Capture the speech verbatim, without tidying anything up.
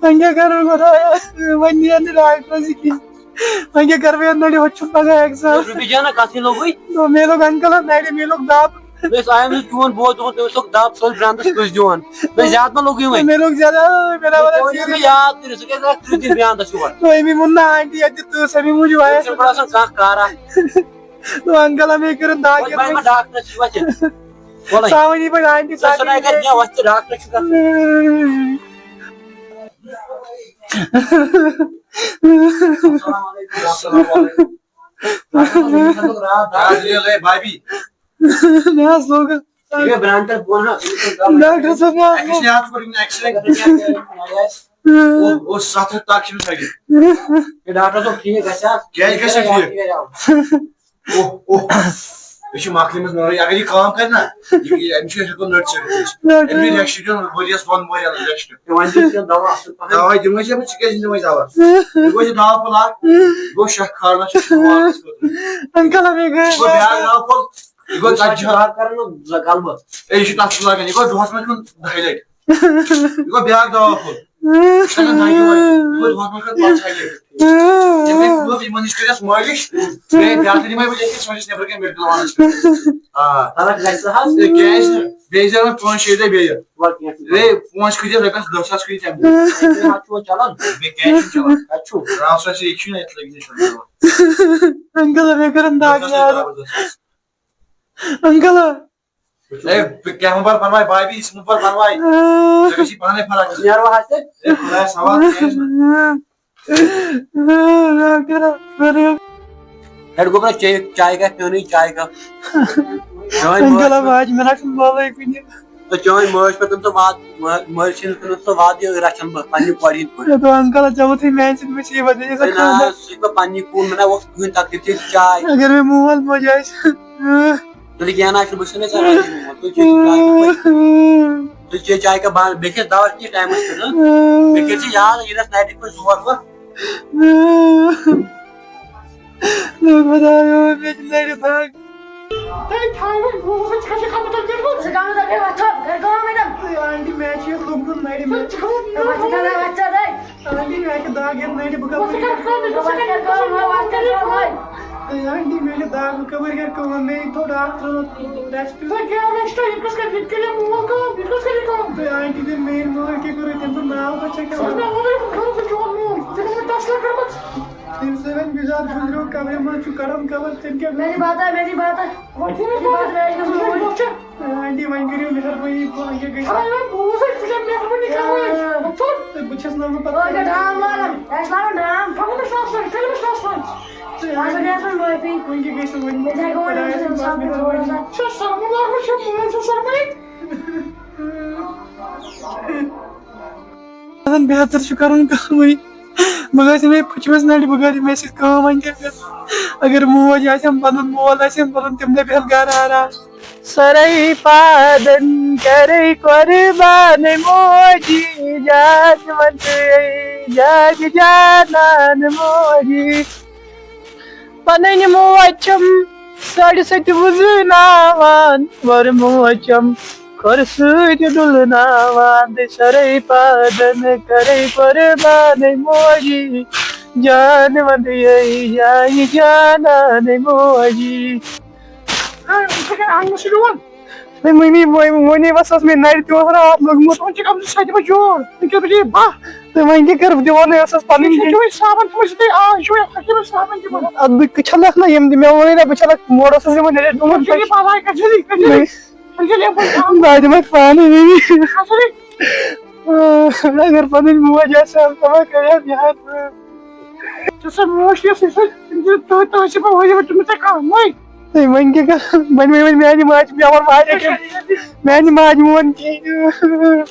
وۄنۍ کیٛاہ کَرٕ بہٕ خۄدایا؟ وۄنۍ نیر نہٕ ڈاکٹرَس یہِ کِہیٖنۍ۔ وۄنۍ کیٛاہ کَرٕ بہٕ یَتھ نٔرِ؟ ہُتہِ چھُم پَگاہ exam۔ روبی جانا، کَتھٕے لوٚگُے؟ دوٚپ، مےٚ لوٚگ uncle-س نَرِ، مےٚ لوٚگ دَب۔ مےٚ ٲسۍ آیہِ نہٕ چون بوے دوٚپُن، تٔمِس لوٚگ دَب، سُہ اوس برٛانٛدَس کٔژ دِوان۔ مےٚ زیادٕ ما لوٚگُے وۄنۍ؟ مےٚ لوٚگ زیادٕ، آ، مےٚ نا وَنان ژٕ ژیٖرۍ۔ مےٚ یاد کٔرِتھ، ژٕ کیٛازِ آکھ ترٛہ دِن برٛانٛدَس یور؟ دوٚپمَے ووٚن نا آنٹی، اَتہِ تہِ تٕژھ اَمی موٗجوٗب آیَس۔ ژےٚ چھُنہٕ آسان کانٛہہ کارا۔ دوٚپ، uncle-ا مےٚ کٔرٕن دَگ وۄنۍ یَتھ بہٕ منٛز۔ ڈاکٹرَس نِش وَتھِ۔ وَلَے۔ سۄ وَنی پَتہٕ آنٹی، ژٕ سۄ چھَنہٕ کیٛاہ اَتہِ کَرِ؟ کینٛہہ، وَتھ ژٕ ڈاکٹرَس چھُکھ گژھُن۔ السلام علیکم۔ السلام علیکم۔ رات دِیو لے بابی۔ مےٚ حظ لوگ۔ یہِ گٔے برٛانٛٹَس بۄن حظ۔ ڈاکٹر صٲب، مےٚ حظ أکِس لوگ۔ یہِ حظ کوٚر یِمَن X-ray۔ اوس، اوس ستھ ہَتھ تَک چھُنہٕ سَگِتھ۔ ہے، ڈاکٹر صٲب، ٹھیٖک گژھِ حظ؟ کیٛازِ گژھِ ٹھیٖک؟ اوہ، اوہ۔ یہِ چھُ مۄکلہِ منٛز نوٚرٕے۔ اگر یہِ کٲم کرِ نا، یہِ، یہِ، أمِس چھُ ہٮ۪کُن نٔٹ ژٔٹِتھ أسۍ۔ نٔٹ أمِس چھُ ژٔٹِتھ۔ Rest دیُن ؤریَس دۄن ؤرِیَن rest۔ تہٕ وۄنۍ چھُ کھیوٚن دوا اَصٕل پَہَن۔ دوا دِمو أسۍ أمِس، ژٕ کیٛازِ دِمو أسۍ دوا؟ یہِ گوٚو یہِ دوا پھوٚل اَکھ، یہِ گوٚو شےٚ کھارنَس چھُ شُروٗعاتَس خٲطرٕ۔ Uncle، ہمیں گئے۔ یہِ گوٚو بیٛاکھ دوا پھوٚل، یہِ گوٚو ژَتجی۔ کَران نہٕ زٕ غلبہٕ۔ اے، یہِ چھُ تَتھ سۭتۍ لَگان، یہِ گوٚو دۄہَس منٛز کھیوٚن دَہہِ لَٹہِ۔ یہِ گوٚو بیٛاکھ دوا پھوٚل۔ یہِ چھُ لَگان دَہہِ دۄہَے۔ یہِ گوٚو دۄہَس منٛز کھیوٚن پانٛژھ لَٹہِ۔ یِم گٔے کٲم، یِمن نِش کٔرِس مٲلِش۔ بیٚیہِ بیٛاکھ دِمے بہٕ لیکھِتھ، سُہ چھُ نٮ۪برٕ کَنہِ medical وانَس پٮ۪ٹھ۔ آ۔ فرق گژھِ سا حظ؟ ہے، کیٛازِ نہٕ؟ بیٚیہِ زَن وۄنۍ پانٛژھ شےٚ دۄہ بیٚیہِ۔ وۄنۍ کینٛہہ چھُنہٕ۔ بیٚیہِ پانٛژھ کھٔتۍ رۄپیَس دَہ ساس کھٔتۍ تَمہِ دۄہ۔ بیٚیہِ حظ چھُوا چَلان؟ بیٚیہِ کیٛازِ چھُنہٕ چَلان؟ کَتہِ چھُو؟ رام سر چھِ ییٚتہِ چھُنہٕ اَتہِ لٔگۍ نہٕ چَلان۔ Uncle، مےٚ کٔرٕن دَگ زبردست یاد۔ زبردست۔ Uncle۔ اے، کینٛہہ مہٕ بَر پَرواے، بھابھی، ژٕ مہٕ بَر پَرواے۔ ژےٚ گژھی پانَے فرق۔ نیرو حظ تیٚلہِ۔ اے، خۄدایَس حوالہٕ، کینٛہہ چھُنہٕ۔ ڈاکٹر اکبر۔ ہیڈ گوٚبرا، چاے، چاے کپ پیوٚنٕے، چاے کپ۔ چٲنۍ Uncle، مٲج، آز مےٚ رَٹُن بالٕے کُنہِ۔ تہٕ چٲنۍ مٲج چھِ پَتہٕ تٔمۍ سُنٛد وعدٕ، مٲ-، مٲج چھِ تٔمۍ سُنٛد وعدٕ، یہِ رَچھَن بہٕ پنٛنہِ کورِ ہِنٛدۍ پٲٹھۍ۔ ہے، دوٚپ، Uncle، ژےٚ ووٚتھُے میٛانہِ سۭتۍ مُصیٖبت، یہِ ہے نہ، خانٛدر۔ سُہ چھُ مےٚ پنٛنی کوٗر، مےٚ نہ اوس کٕہٕنۍ تکلیٖف، ژےٚ چاے۔ اگر مےٚ مول موج آسہِ۔ تُلہِ کینٛہہ نہ چھُ، بہٕ چھُس نہٕ ژےٚ وَنان یِمو، تُہۍ چیٚیِو چاے کَپٲرۍ؟ تُہۍ چیٚیِو چاے کَپ بنٛد، بیٚیہِ کھیٚیہِ دوا کینٛہہ ٹایمَس پٮ۪ٹھ، ہہ؟ بیٚیہِ کٔرۍ زِ یاد، یہِ رَس نایٹہِ پٮ۪ٹھ زور وور۔ نہ خۄدایا، مےٚ چھِ نَرِ دَگ۔ تۄہہِ تھایوٕ، بہٕ اوسُس ژےٚ چھِ کَمہٕ تۄہہِ کٔرمٕژ؟ ژٕ کَمہٕ تۄہہِ کٔرمٕژ؟ ژٕ کَمہٕ تۄہہِ کٔرمٕژ؟ تھوٚد، گَرِ کٲم اَتٮ۪ن۔ تُہۍ آنٹی، مےٚ چھِ یَتھ لوٚگمُت نَرِ، مےٚ ژٕ کھوٚت نہٕ ژٕ کَمہٕ تۄہہِ کھوٚت؟ آنٹی، مےٚ چھِ دَگ یَتھ نَرِ، بہٕ کَمہٕ وۄنۍ ژٕ کَر کٲم، ژٕ کَر کٲم، وۄنۍ کَر کٲم۔ تُہۍ آنٹی، مےٚ چھِ دَگ، بہٕ کَپٲرۍ کَرٕ کٲم؟ مےٚ تھوٚو ڈاکٹرَن rest۔ تُہۍ کیٛاہ rest؟ یہِ کُس کَرِ، یہِ کَرِ مول کٲم، یہِ کُس کَرِ کٲم؟ تُہۍ آنٹی، تُہۍ میٛٲنۍ مٲلۍ کیٛاہ کٔرِو؟ تٔمۍ سُنٛد ناو تہٕ چھےٚ سُہ چھُ کیٛاہ؟ مےٚ ووٚنمُت، خبر سُہ چون مول۔ ژےٚ چھُکھ مےٚ تَسلا کٔرمٕژ؟ تٔمۍ سۭتۍ وۄنۍ بِزار گُزریو قبرِ منٛز، چھُ کَڑان قبر، تیٚلہِ کیٛاہ؟ میری بات ہے، میری بات ہے۔ وۄنۍ چھُنہٕ میری بات ہے، یہِ گوٚژھ وۄنۍ وٕچھُن۔ آنٹی، وۄنۍ کٔرِو مہربٲنی، یہِ گژھِ۔ آ، وۄنۍ بوٗز اَسہِ، ژٕ چھَکھ مہربٲنی کَران وۄنۍ۔ آ۔ وۄنۍ ژھوٚن۔ تہٕ بہٕ چھَس نہٕ وۄنۍ پَتہٕ آ، یہِ ڈام والان، اَسہِ لاگُن ڈام۔ تھاوُن نہٕ شوق سان، تھاوُن نہٕ شوق سان۔ تہٕ آ، آنٹی، بہٕ گژھٕ وۄنۍ معٲفی۔ وۄنۍ کیٛاہ گژھِ وۄنۍ؟ مےٚ چھےٚ گوٚمُت خۄدایَس أمۍ سٕنٛدِ ساتہٕ پٮ۪ٹھ بھروسہٕ۔ چھُ سۄرمُت لوگمُت، چھُ مٲلۍ سُنٛد سۄرمُت۔ آسان بہتر چھُ کَرُن کٲمٕے۔ بہٕ گژھِ مےٚ پھٕچمٕژ نَرِ، بہٕ کَرٕ مےٚ سۭتۍ کٲم، وۄنۍ کیٛاہ کَرٕ؟ اگر موج آسٮ۪م پَنُن، مول آسٮ۪م پَنُن، تِم دَپن گَرٕ آرام۔ سرے پادن کرے قربان موجی، جان وندے جان جانان موجی۔ پنٕنۍ موج چھم ساڑِ سۭتۍ وُزناوان، ور موج چھم کھۄر سۭتۍ ڈُلناوان۔ تہٕ سرے پادن کرے قربان موجی، جان وندے جان جانان موجی۔ ہے، ژٕ کیٛاہ اَنُن چھُ یِوان؟ ہے، وۄنی، وۄنۍ، وۄنی بس ٲس مےٚ نَرِ تہِ اوس راتھ لوٚگمُت۔ وۄنۍ چھِ کَم زٕ سَتہِ بَجہِ یور۔ وٕنکیٚس بَجے باہ۔ تہٕ وۄنۍ کیٛاہ کَرٕ بہٕ؟ دِوان ٲسَس پَنٕنۍ یہِ چھُ وۄنۍ صابن تھوٚمُت، یہِ تۄہہِ آز چھُ یہِ حکیٖمَس صابن دِوان۔ اَدٕ بہٕ چھَلَکھ نہ یِم تہِ، مےٚ ووٚنُے نہ، بہٕ چھَلَکھ، مورٕ اوسُس یِمَن نٮ۪رِ تھوٚمُت۔ وۄنۍ چھُ یہِ پَلو کَتہِ چھُ یہِ؟ کَتہِ چھُ یہِ؟ وۄنۍ چھُ یہِ پَلو۔ بہٕ دِمَے پانَے وۄنۍ۔ اَصٕلٕے۔ اگر پَنٕنۍ موج آسہِ ہا، تِمَن کَرِ ہا یاد۔ ژٕ سا موج چھِ سُہ سا، تٔمۍ چھِ تُہۍ، تُہۍ چھِ پَتہٕ وۄنۍ یِوان تٔمِس ژےٚ کانٛہہ وۄنۍ۔ ہے، وۄنۍ کیٛاہ کَرٕ؟ وۄنۍ، وۄنۍ، وۄنۍ میٛانہِ ماجہِ، مےٚ ووٚن واریاہ کینٛہہ۔ میٛانہِ ماجہِ مون کِہیٖنۍ۔